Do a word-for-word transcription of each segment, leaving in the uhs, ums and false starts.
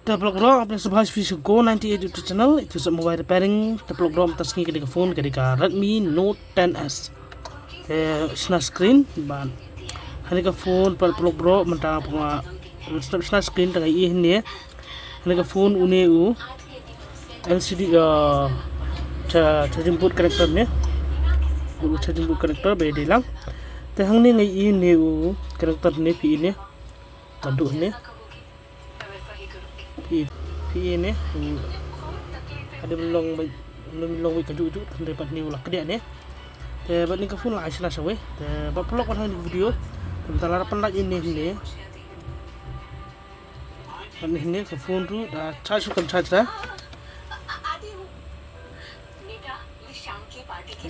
Te paralok baroh, nga pdiang sngewbha ïa phi sha Go ninety-eight YouTube channel. Ito sa mobile repairing. Te paralok baroh, mynta sngi kane ka phone ka dei ka Redmi Note ten S. Te shna screen bad hangne ka phone, paralok baroh, mynta pynban shna screen, tang ïa hangne. Hangne ka phone une u L C D, uh, cha-, charging board connector ne. U charging board connector ba dei lang. Te hangne nga ïohi une u connector ne, phi ïohi ne. Naduh hangne. Phi, phi ïohi ne. U, hadien long ba, long ba ka juh juh, hynrei pat une u la kdiah ne. Te bad kane ka phone la ai shna shawei. Te bad paralok, wat hangne video. Te mynta la dep pynlait ïa une hangne. Hangne, hangne ka phone ruh da charge, kam charge da.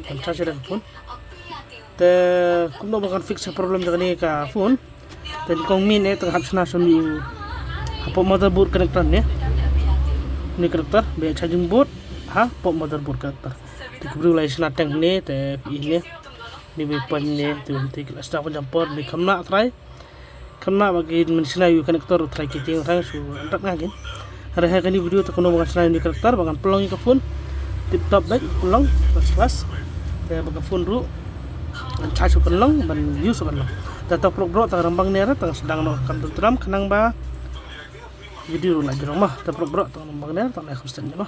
Kam charge da ka phone. Te kumno ba ngan fix ka problem jong kane ka phone. Te nyngkong mynne te nga hap shna sha une u, hapoh motherboard connector ne. Une u connector ba ïa charging board hapoh motherboard connector. Te ki briew la ïa shna teng hangne, te phi ïohi ne. Une u ba ïa poi hangne, te une u te ki la shna ban jam por, une u kham nah trai. Kham nah ba kin shna ïa u connector u trai ki tieng tang shu rat nga kin. Hynrei ha kane ka video te kumno ba ngan shna ïa une u connector ba ngan pynlong ïa ka phone tip top beit, pynlong first class. Te ba ka phone ruh ngan charge u pynlong, ban use u pynlong. Te to paralok baroh, tang rymbang ne ra, tang sdang noh kam dum tram khnang ba video ruh la jrong mo. Te paralok baroh, tang rymbang ne ra, tang ne kham sdang noh mo.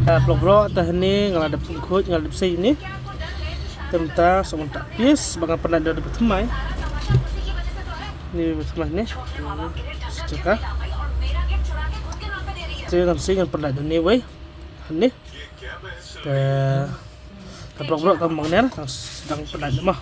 Ah, paralok baroh, te hangne nga la dep pynkhuid, nga la dep sei hangne. Te mynta sa ngan tap piece ba ngan pyndait da une u ba thymmai. Une u ba thymmai hangne. Sa jaka. Te ngan sei, ngan pyndait da une uwei. Hangne. Te, te paralok baroh, tang rymbang ne ra, tang sdang pyndait mo.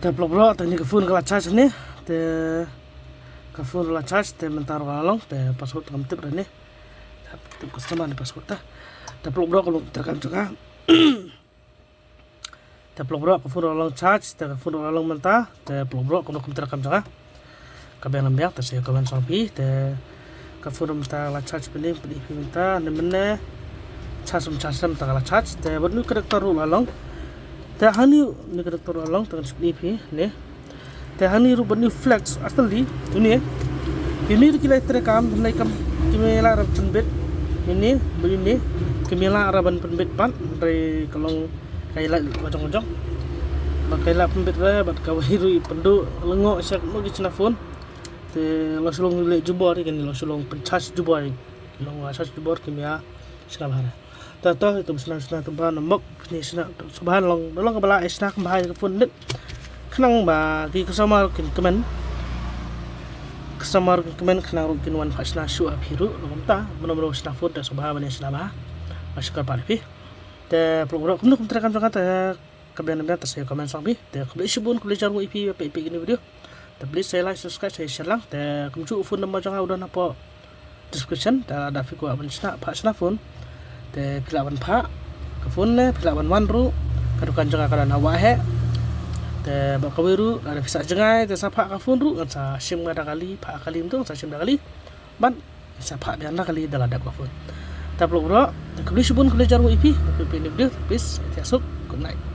Te paralok baroh, te hangne ka phone ka la charge hangne. Te ka phone la charge, te mynta ruh ka la long, te password kam tip hangne. Tip customer ne password te. Te paralok baroh, ka long te kam jaka. Te paralok baroh, ka phone ruh la long charge, te ka phone ruh la long mynta, te paralok baroh, kumno kumta ka kam jong nga. Ka biang lam biang, te sa comment sha phi, te ka phone ruh mynta la charge pynïeng, pynïeng phi mynta, ne mynne charge, um charge mynta ka la charge, te bad une u connector ruh la long. Te hangne une u connector ruh la long, te ngan shu pynïeng phi, ne. Te hangne ruh bad une u flex, actually, une. Kine ki la trei kam, hynrei kam ki me la rap pynbit. Ine, bad ine ki me la rap ban pynbit pat, hynrei ka long ka ïa la ba jong ba jong. Ba ka ïa la pynbit re, bad kawei ruh i pynduh lyngngoh sha kano ki shna phone. Te la shu long leh jubor ïa kine, la shu long pyncharge jubor ïa kine. Long la charge jubor ki me ïa shna bha re. Ta to, ito ba shna shna tang ba na mok, phi shna sngewbha, long long ba la ai shna kham bha ïa ka phone nit. Khnang ba ki customer kin kmen. Customer kin kmen khnang ruh kin wan phah shna shuh ha phi ruh, long kumta, mano mano shna phone te sngewbha ban ïa shna bha. Ba shukor pat ïa phi. Te paralok baroh, kumno kum trei kam jong nga te ka biang na biang te sa comment sha phi. Te khublei shibun, khublei jar ngut ïa phi ba peit peit kine video. Te please sa like, subscribe, sa share lang. Te kumjuh u phone number jong nga u don hapoh description. Te lada phi kwah ban shna, phah shna phone, te phi lah ban phah ka phone ne, phi lah ban wan ruh. Ka dukan jong nga ka don ha Waheh. Te bad kawei ruh, lada phi sa jngai te sa phah ka phone ruh, ngan sa shim ka da kali, phah kali, mynta ngan sa shim da kali. Bad sa phah biang da kali da la dep ka phone. Te paralok baroh, te khublei shibun, khublei jar ngut ïa phi ba peit peit kine video. Peace, ïa suk, good night.